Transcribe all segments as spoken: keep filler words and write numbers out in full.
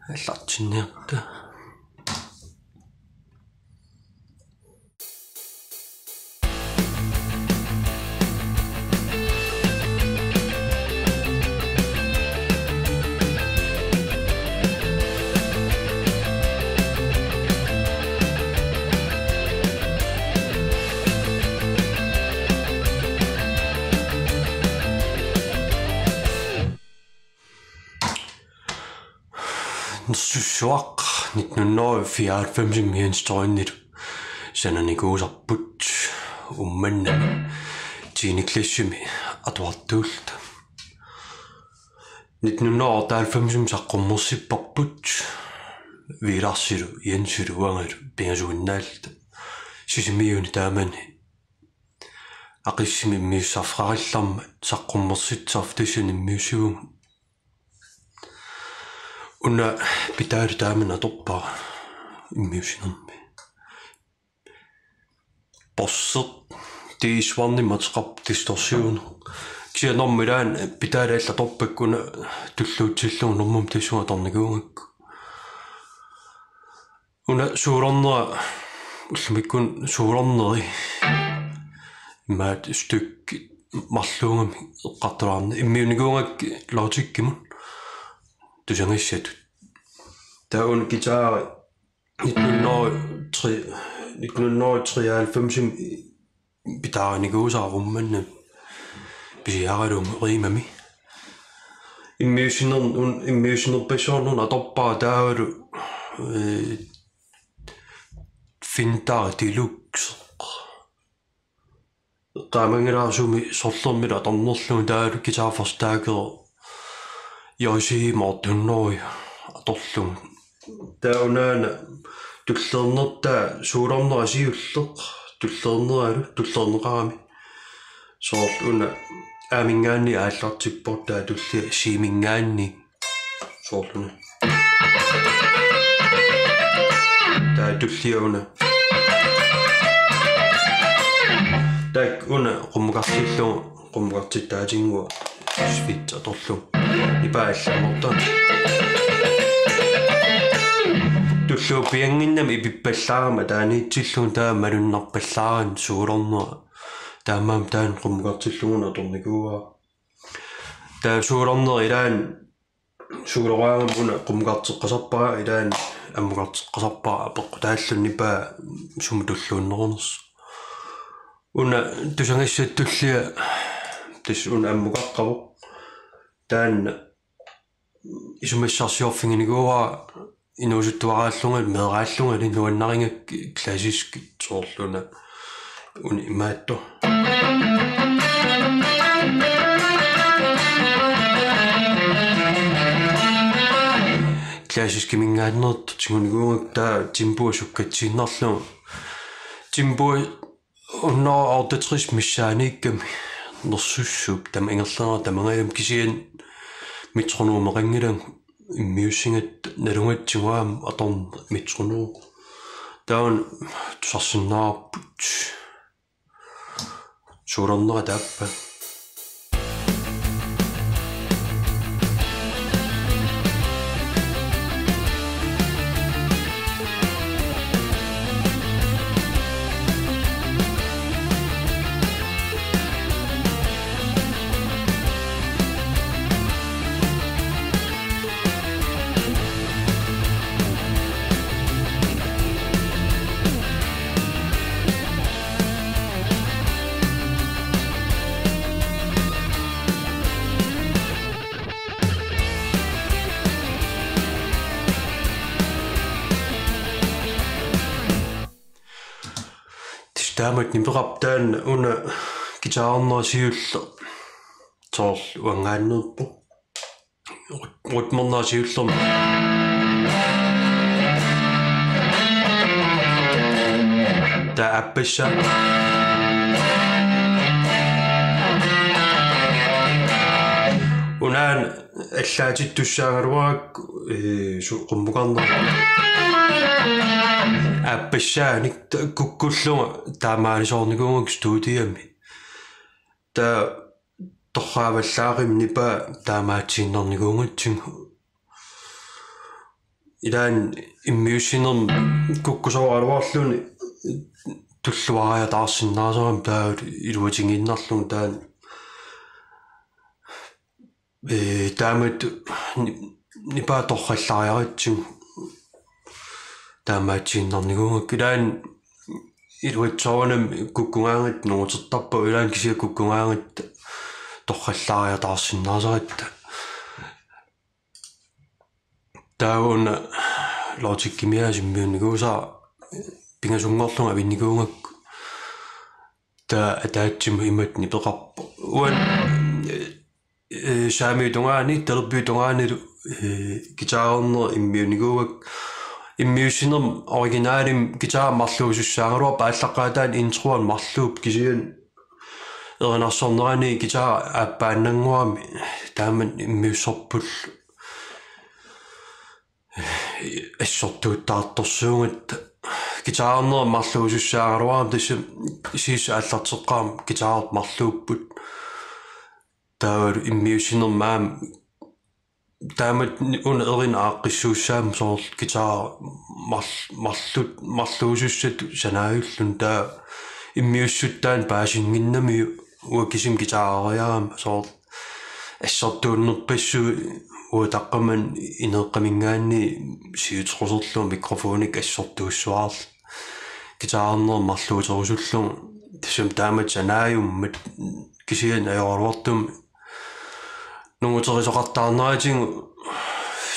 Aallartinniarta. Nersussuaq nitten hundrede og fireoghalvfems Jens Tøjnit sananikuusarput Uummannami tiende klassimi atuartuulluta. Nitten hundrede og otteoghalvfems saqqummersipparput Viilarsilu Jensilu uangalu pingasuinnaalluta. Sisimiuni taamani Aqissimi immiussarfeqarillarmat saqqummersitsisarfik tassani immiussivugut. Una pedali taamani atorpara immiussinermi. Bossi D S one-imik ateqarpoq distortion. Kisianni normit ilaanni pedali allat atorpakka una tulluutsillugu normumut tassunga atornikuugakku. Una soolornera ullumikkut soolorneri imaat stykke marluugamik eqqartulaarneq immiunnikuugakku Logicimut tusagassatut. Taava una guitari nitten hundrede og tre, nitten hundrede og treoghalvfems pedaarinikuusara Uummannami pisiaralugu Riimami. Immiussiner-, un-, immiussinerpassuarnut atorpara taavalu, eh, Fender Deluxe. Eqqaamanngilara sumi sorlermilu atornerlugu taavalu guitarforstærker J C M otte hundrede atorlugu. Taava unaana tulliinnertaa soolornera siulleq, tulliinneralu, tulliinneqarami. Soorlu una A-minngaanniit aallartippoq taava tullia C-minngaanniit. Soorlu una. Taava tullia una. Taakku una qummukartillugu, qummukartittaatinnguaq svit atorlugu. Nipaa allanngortoq. Tulluuppiannginnami ipippallaarami ataaniitsillugu taava malunnarpallaarami soolornera. Taamaammat taanna qummukartillugu una atornikuuara. Taava soolornera ilaanni sooloraangama una qummukarteqqasarpara, ilaanni ammukarteqqasarpara apeqqutaalluni nipaa sumut tulluunnerunersoq. Una tusagassatut tullia tassa una ammukaqqavoq. Taanna isumassarsiorfiginikuuara inuusuttuaraallungali meeraallungali nuannarigakku klassiskit soorlu una una imaattoq. Klassiskiminngaanneersoq tigunikuugakku taava tempoa sukkatsiinnarlugu. Tempoa hundrede og otteogtres missaaniikkami nersussuup tamanna ingerlanerani tamangajami kisianni metronomeqanngilagut immiussigatta nalugatsigu aamma atorneq metronom. Taanna tusarsinnaavarput. Soolornera taappa. Tassa taamatut nipeqarpoq taanna una guitarnera siulleq soorlu uanngaanneerpoq. Rytmernera siullermik. Taava aappassaa. Unaana allaatittussaagaluarakku, ee, su-, qummukarnera. Aappassaanik ta-, kukkullunga taamaalisoornikuugakku studiami. Taava torraavallaaqimmat nipaa taamaatsiinnarnikuugatsigu. ilaanni immiussinermi kukkusooraluarluni tulluariataarsinnaasarami taava iluatigiinnarlugu taanna. Ee, taamatut ni-, nipaa torrallariaratsigu taamaatsiinnarnikuugakku. Ilaanni iluatsoorunami kukkugaangatta nungutertarpara, ilaanni kisianni kukkugaangatta torrallariataarsinnaasaratta. Taava una Logicimiaasiit immiunnikuusara pingasunngorlunga avinnikuugakku. Taava ataatsimut imatut nipeqarpoq: Uani, ee, saamiup tungaani, talerpiup tungaanilu, ee, guitarerneq immiunnikuugakku. Immiussinermi originalimik guitari marluusussaagaluarpoq, aallaqqaataani introani marluupput, kisianni erinarsornerani guitari aappaannanngorami taama immiussorpullu assortuuttaartorsuugatta. Guitarerneq marluusussaagaluarami, tassa Siis aallarteqqaarami guitarit marluupput. Taavalu immiussinermi aamma taamatut una erinaq aaqqissuussaammat soorlu guitari marl-, marlu-, marluusussatut sanaajulluni, taava immiussutut taanna paasinnginnamiuk, uanga kisimi guitareriarama, soorlu assortuunnerpassuit uanga taqqamani ineeqqaminngaanniit siuteruserlunga mikrofonikkut assortuussuarlugu guitarerneq marluuterusullugu, tassami taamatut sanaajummat. Kisianni ajoraluartumik nunguterisoqartaarneratigut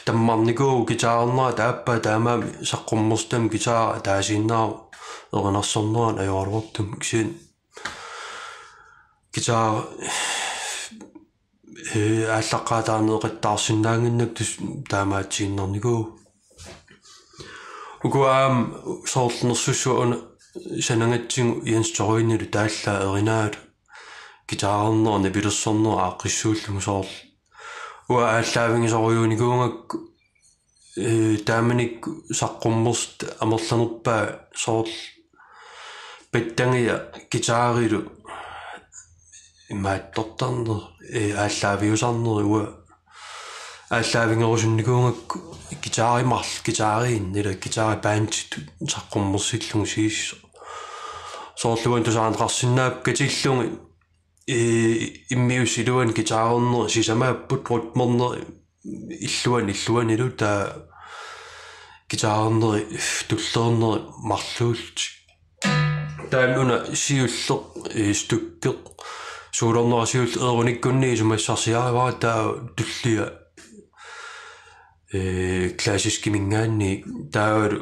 tammarnikuuvoq guitarernerat aappaa, taamaammat saqqummersitami guitari ataasiinnaavoq erinarsornerani ajoraluartumik, kisianni guitari, ee, aallaqqaataarneqattaarsinnaannginnakku tassa taamaatsiinnarnikuuvoq. Ukua aamma soorlu nersussuaq una sanagatsigu Jens Thorenilu taallaat erinaalu guitarernerup nipilersornerup aaqqissuullugu, soorlu uanga aallaavigisorujussuunikuugakku, ee, taamanikkut saqqummersitaq amerlanerpaaq soorlu pattangia guitarilu imaattortarneri, ee, aallaaviusarneri, uanga aallaavigerusunnikuugakku guitari marl-, guitariinni ila guitaribanditut saqqummersillugu Siis. Soorlu uani tusaaneqarsinnaapput katillugit, ee, immiussat iluanni guitarernerit sisamaapput, rytmernerit illuanni illuannilu, taava guitarernerit tullereernerit marluullutik. Taanna una siulleq, ee, stykkeq, soolornera siulleq eerunikkunni isumassarsiarivara, taava tullia, ee, klassiskiminngaanniit, taavalu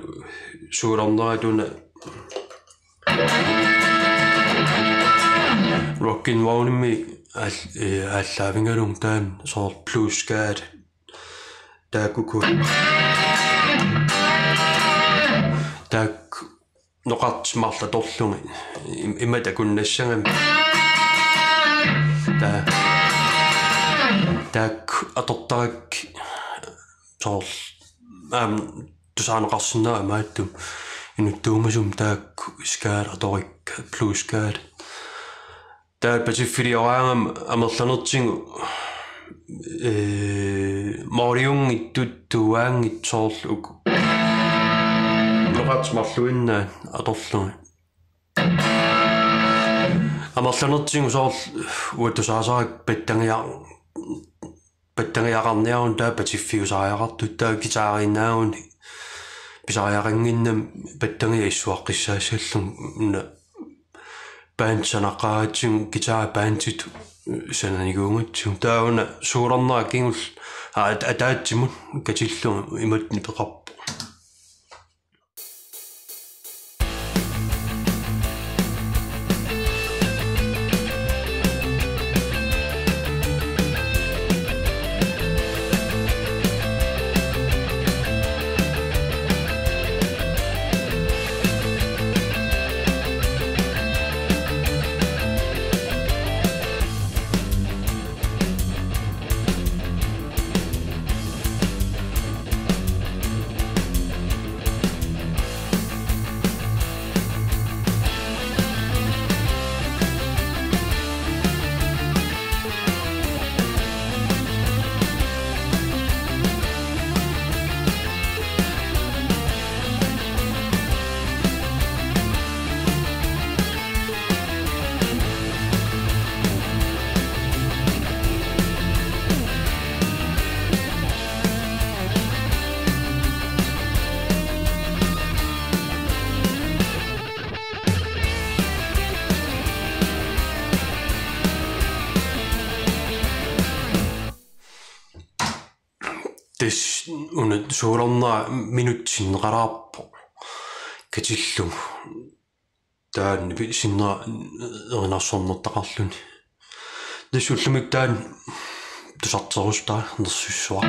soolornerat una Rockin' Ronimik aal-, ee, aallaavigalugu, taanna soorlu blues scale. Taakku ku-, taakku noqartik marluk atorlugit im-, imatut akunnassagami. Taa-, taakku atortarakkit soorlu aamma tusaaneqarsinnaavoq imaattumik inuttuumasumik, taakku scale atorikka, blues scale. Taava patiffilioraangama amerlanertigut, ee, mooriunngitsut tuuaanngitsut soorlu uku noqartik marluinnaat atorlugit. Amerlanertigut soorlu uanga tusaasarakku pattangia-, pattangiaqarniaruni taava patiffiusariaqartut, taava guitariinnaaguni pisariaqannginnami pattangiaq issuaqqissaassallugu, una band sanaqqaaratsigu guitaribanditut sananikuugatsigu. Taava una soolornera kingulleq, aa, at-, ataatsimut katillugu imatut nipeqarpoq. Tassa una soorunami minutsit sinneqalaarpoq katillugu. Taanna sinnera erinarsornertaqarluni. Tassa ullumikkut taanna tusarterusutaa nersussuaq.